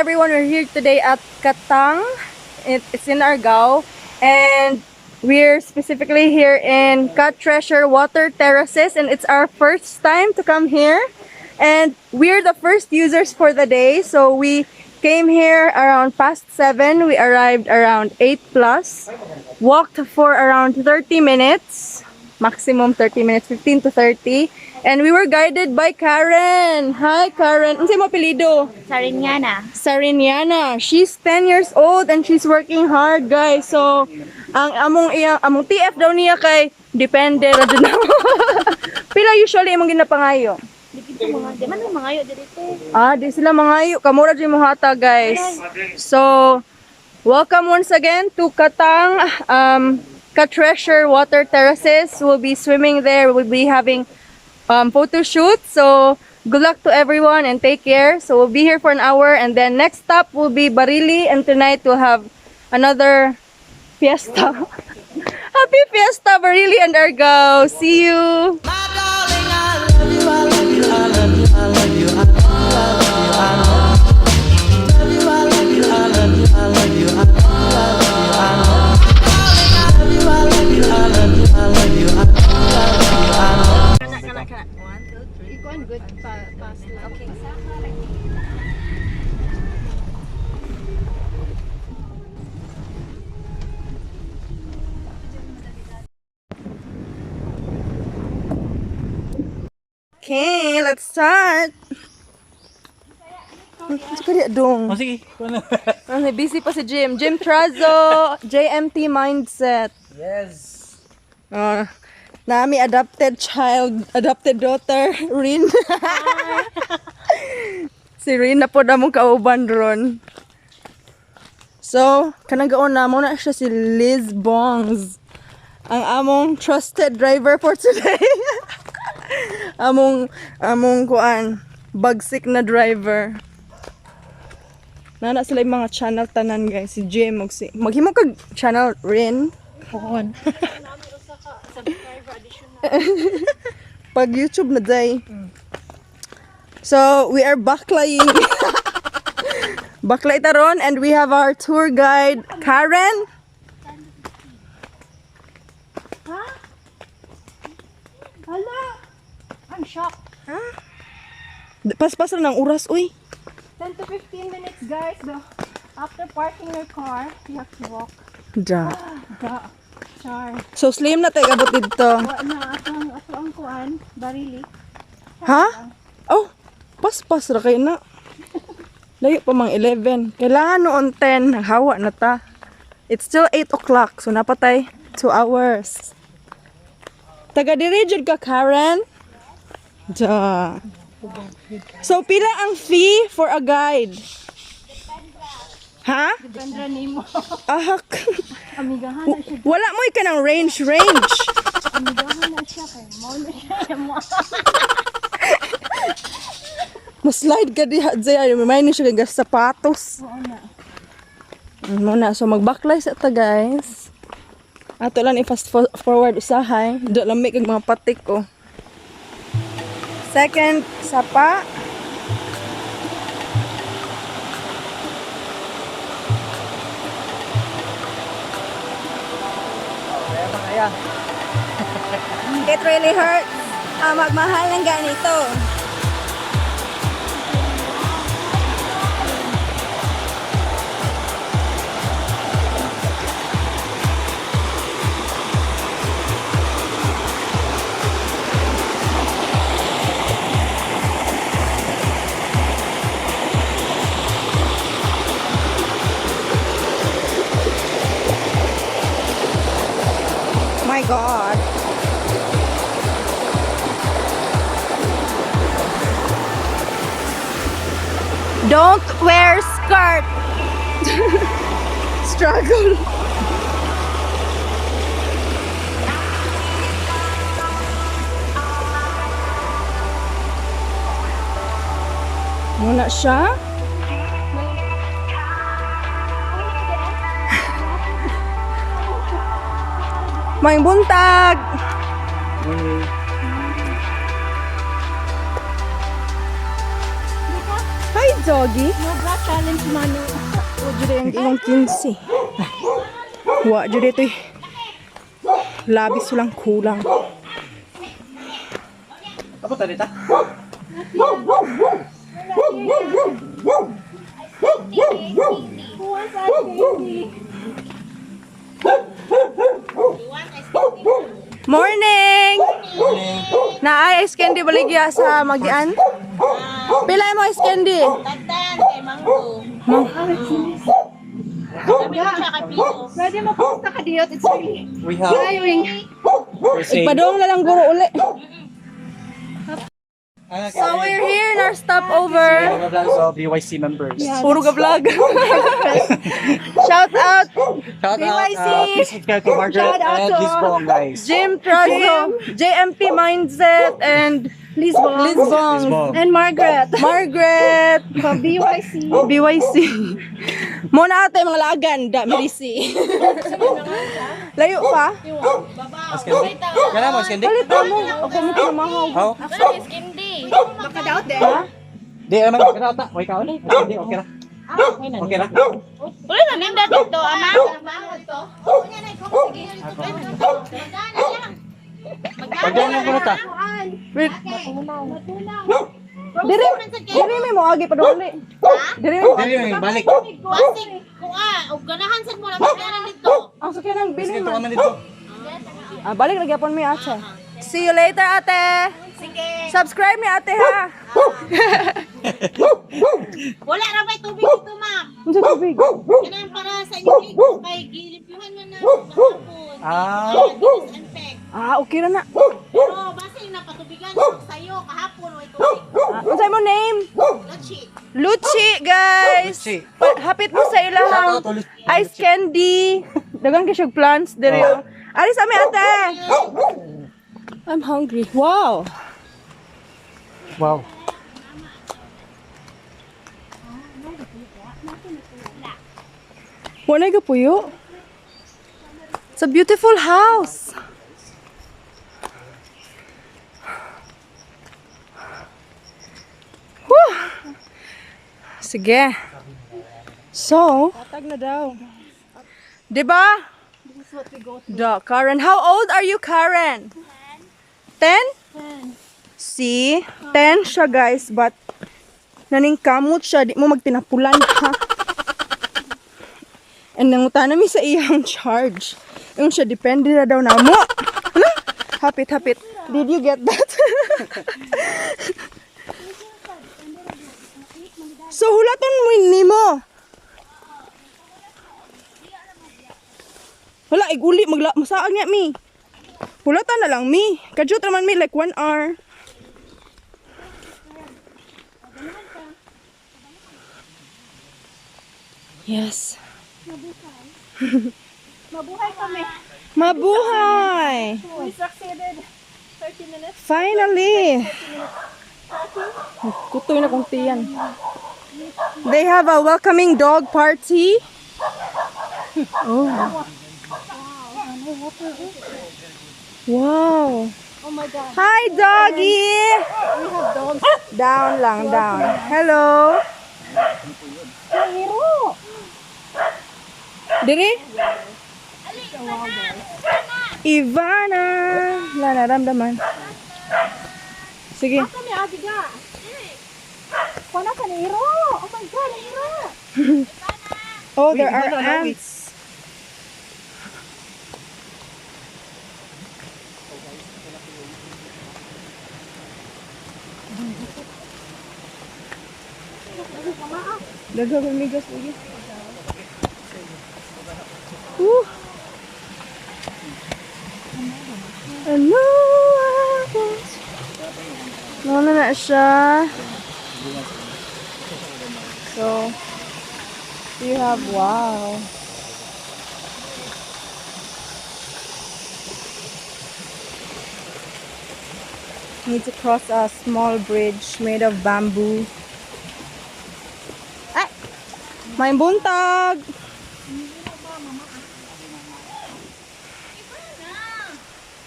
Everyone, we're here today at Katang. It's in Argao. And we're specifically here in Ka-Treasure Water Terraces. And it's our first time to come here. And we're the first users for the day. So we came here around past 7. We arrived around 8 plus. Walked for around 30 minutes. Maximum 30 minutes, 15 to 30. And we were guided by Karen. Hi, Karen. Unsay imo apelyido? Sarinyana. Sariniana. She's 10 years old and she's working hard, guys. So, ang among iya, among TF daw niya kay depende ra jud namo. Pila usually imong ginapangayo? Di kita mga, di man mga ayo dito. Ah, di sila mangayo. Kamura jud mo hata, guys. So, welcome once again to Katang Ka-Treasure Water Terraces. We'll be swimming there. We'll be having photo shoot. So, good luck to everyone and take care. So, we'll be here for an hour and then next stop will be Barili and tonight we'll have another fiesta. Happy fiesta, Barili and Argao. See you! My darling, I love you, I love you, I love you, I love you, I love you, I love you, I love you, I love you, I love you, I love you, I love you, I love you, I love you, I love you. One, two, three. Good pa pass lang. Okay. Okay, let's start. Kaya dong. Oh, sige. Kuha na. Ano, busy pa si Jim. Jim Trazo, JMT Mindset. Yes. Nami adopted child, adopted daughter, Rin. Si Rin na po na mong kauban ron. So, kanang gaon na, muna siya si Liz Bongs. Ang among trusted driver for today. Among kuan, bagsik na driver. Nana sila yung mga channel tanan, guys. Si Jim, og si, maghimo kag channel, Rin. Pohon. Pag YouTube na day. So, we are baklaying. Baklay taron and we have our tour guide, Karen. Hala. I'm shocked. Paspas ra ng oras, uy. 10 to 15 minutes, guys. The, after parking your car, you have to walk. Da. Da. Char. So, slim na tayo abot dito. Wa na atong ato ang kuan, Barili. Ha? Oh, paspas ra kayo na. Layo pa mang 11. Kailangan noon 10. Hawa na ta. It's still 8 o'clock. So, napatay 2 hours. Taga diri jud ka, Karen? Da. So, pila ang fee for a guide? Ha? Depende nimo. Ahak. Amigahan na siya. Wala mo ka ng range range. Amigahan na siya kay mo na siya mo. Mas-slide ka diha, Zaya. May ni siya kay sapatos. Oo na. Muna, so magbaklay sa ta, guys. Ato lang i-fast forward usahay. Do lamig ang mga patik ko. Second sapa. Kaya pa kaya. It really hurts. Ang magmahal ng ganito. My God. Don't wear skirt. Struggle. Muna siya. May buntag. Morning. Hi, doggy. No. Challenge mano. O jud ang imong 15. Wa jud ito eh. Labis walang kulang. Apa tadi ta? Who wants ice candy? Morning! Naay ice candy baligya sa Magian. Pila mo ice candy? Tagdan kay Mango. Sabi ko siya kay Pino. Pwede mo post na kadiyot. It's really We have tiring. we're saying, Ipadong na lang guro uli. Ah, So we're here in our stopover. So BYC members. Puro ka vlog. Shout out Shout out, BYC. Please subscribe to Margaret Shout out and to- Lisbon, guys. Jim Trazo, JMT Mindset, and Liz Bong. Liz Bong. Lisbon. And Margaret. Margaret, From BYC. BYC. Muna ate mga lagan, da mirisi. Layo pa. Mas kendi. Kaya mo, kendi? Palit na mo. Ako mo kinamahaw. Oh. Makadaot din. Di naman kada ta. Way kaon. Kendi okay ra. Okay ra. Wala na ninda dito, ama. Pagdaan ko na ta. Wait. Dire, dire may mo agi pa duli. Dire mo. Dili may balik. Basig kuha, og ganahan sad mo na magana dito. Ang sakyan ang bilin Sige man. man dito. Ah, balik lagi apon mi ate. See you later, ate. Sige. Subscribe ni ate ha. Wala ra bay tubig dito, ma'am. Unsa tubig? Kanang para sa inyong ligo kay gilimpyuhan man na kahapon. Ah. Disinfect. Ah, okay ra na. Pero basig napatubigan ko sayo kahapon way tubig. Ah, unsa mo name? Luchi. Luchi, guys. Luchi. Hapit mo sa ilahang Shout out to Luchi. ice candy. Dagang kay siyag plants diri. Oh. Ari sa mi ate. I'm hungry. Wow. Wow. Wala ka puyo. It's a beautiful house. Whew. Sige. So, Patag na daw. 'di ba? This is what we go through. Da, Karen. How old are you, Karen? 10? 10? See? 10 siya, guys, but naningkamot siya, di mo magtinapulan ha. And nangutana mi sa iyang charge. Yung siya, depende na daw na mo. Ano? Hapit, hapit. Did you get that? So, hulaton mo nimo. Wala, iguli, magla, masaag niya mi. Hulatan na lang mi. Kadyot naman mi, like 1 hour. Yes. Mabuhay kami. Mabuhay! We succeeded. 30 minutes. Finally! Kutoy na kong tiyan. They have a welcoming dog party. Oh. Wow. Oh my God. Hi, doggy! We have dogs. Down lang, down. Hello. Hero! Diri? Ivana! Wala na, ramdaman. Sige. Kami agi ga. Kuna ka ni Hero! Oh my God, Hero! Oh, there Wait, are Ivana, no, wait. ants. Daghang amigas lagi. Woo. Ano? Ano na siya? So, you have, wow. Need to cross a small bridge made of bamboo. Ay! May buntag!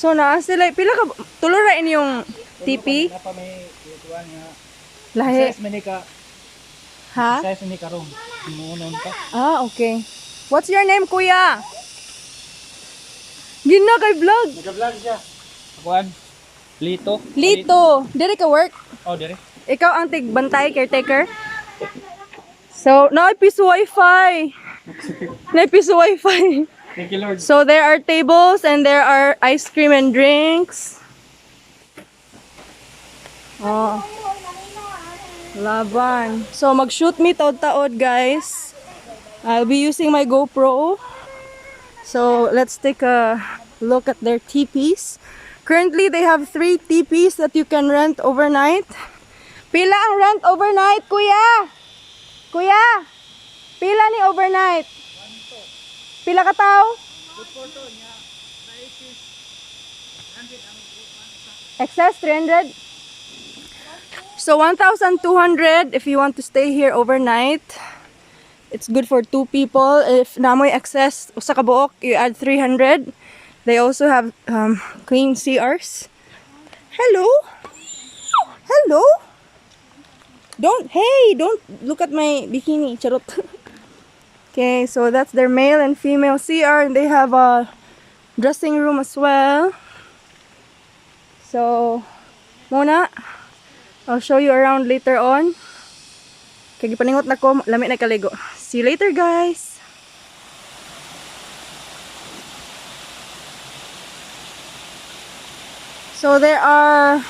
So, naa sila, pila ka, tulo ra inyong TP? Pa may kuan nga. Lahi. Size man ka. Ha? Size ni karong. Himuonon ka. Ah, okay. What's your name, kuya? Gina kay vlog. Nag-vlog siya. Akuan. Lito. Lito, diri ka work. Oh, dire. Ikaw ang tigbantay, caretaker. So, naipis wifi. Naipis wifi. Thank you, Lord. So there are tables and there are ice cream and drinks. Oh. Laban. So mag-shoot me taod-taod, guys. I'll be using my GoPro. So let's take a look at their teepees. Currently, they have three teepees that you can rent overnight. Pila ang rent overnight, kuya? Kuya, pila ni overnight? Pila ka tao? Excess 300? So 1,200 if you want to stay here overnight. It's good for two people. If namoy excess usa ka buok, you add 300. They also have clean CRs. Hello? Hello? Don't, hey, don't look at my bikini. Charot. Okay, so that's their male and female CR, and they have a dressing room as well. So, muna, I'll show you around later on. Kay gipaningot na ko, lami na kaligo. See you later, guys. So there are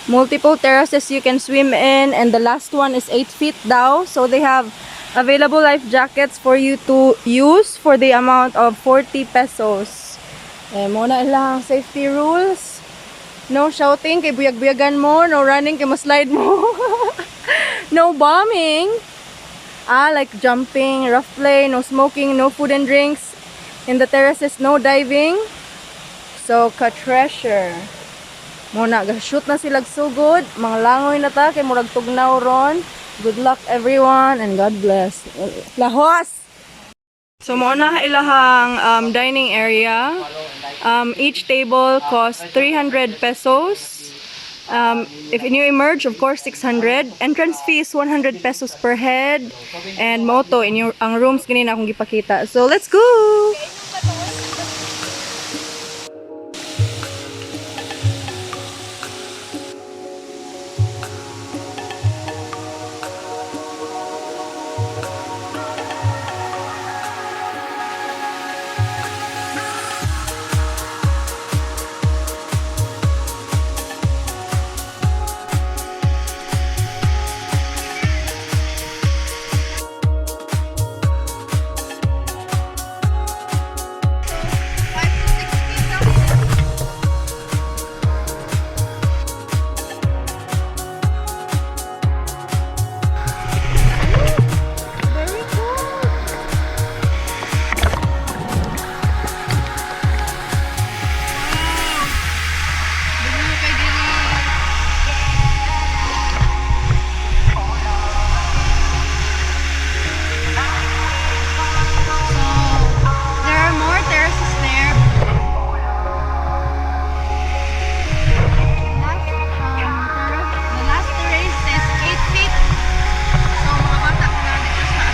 multiple terraces you can swim in, and the last one is 8 feet down. So they have available life jackets for you to use for the amount of 40 pesos. Eh, muna lang safety rules. No shouting kay buyag-buyagan mo, no running kay slide mo. No bombing. Ah, like jumping, rough play, no smoking, no food and drinks. In the terraces, no diving. So, ka-treasure. Muna, shoot na sila sugod. Mga langoy na ta, kay murag tugnaw ron. Good luck everyone and God bless. Lahos! So, mo na ilahang dining area. Each table costs 300 pesos. If you emerge, of course, 600. Entrance fee is 100 pesos per head. And moto, in your, ang rooms ganina akong gipakita. So, let's go! Very cool. So, there are more terraces there. Last, terrace, the last terrace is 8 feet. So, mga bata ko na dito sa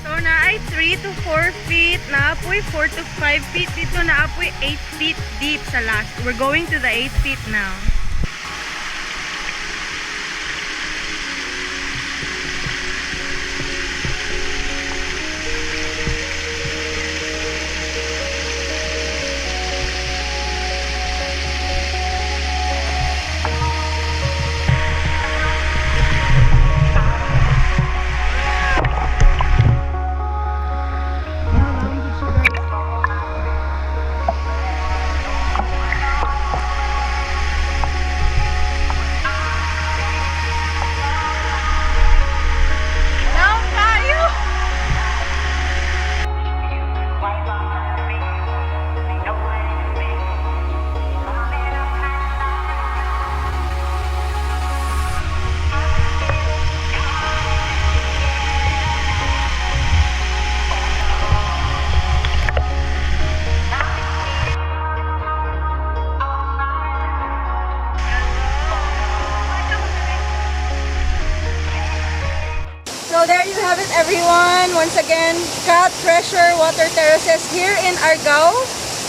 So, naay 3 to 4 feet, naapoy 4 to 5 feet dito, naapoy 8 feet deep sa last. We're going to the 8 feet now. there you have it, everyone. Once again, Cat Treasure Water Terraces here in Argao,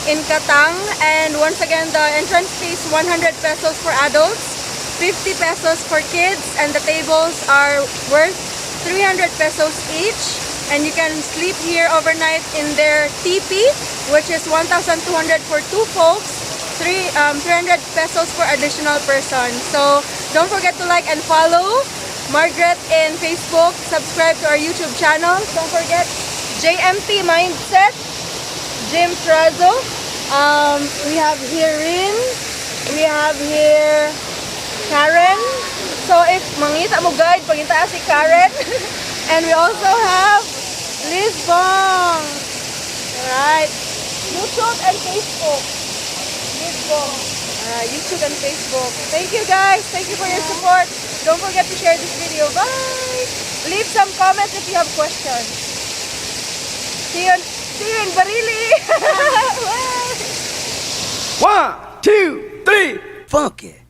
in Katang. And once again, the entrance fee is 100 pesos for adults, 50 pesos for kids, and the tables are worth 300 pesos each. And you can sleep here overnight in their teepee, which is 1,200 for two folks, 300 pesos for additional person. So don't forget to like and follow Margaret in Facebook. Subscribe to our YouTube channel. Don't forget JMT Mindset, Jim Trazo. We have here Rin. We have here Karen. So if mangita mo guide, pangita si Karen. And we also have Liz Bong. Alright. YouTube and Facebook. Liz Bong. YouTube and Facebook. Thank you, guys. Thank you for your support. Don't forget to share this video. Bye! Leave some comments if you have questions. See you in Barili. Bye! One, two, three, Funky.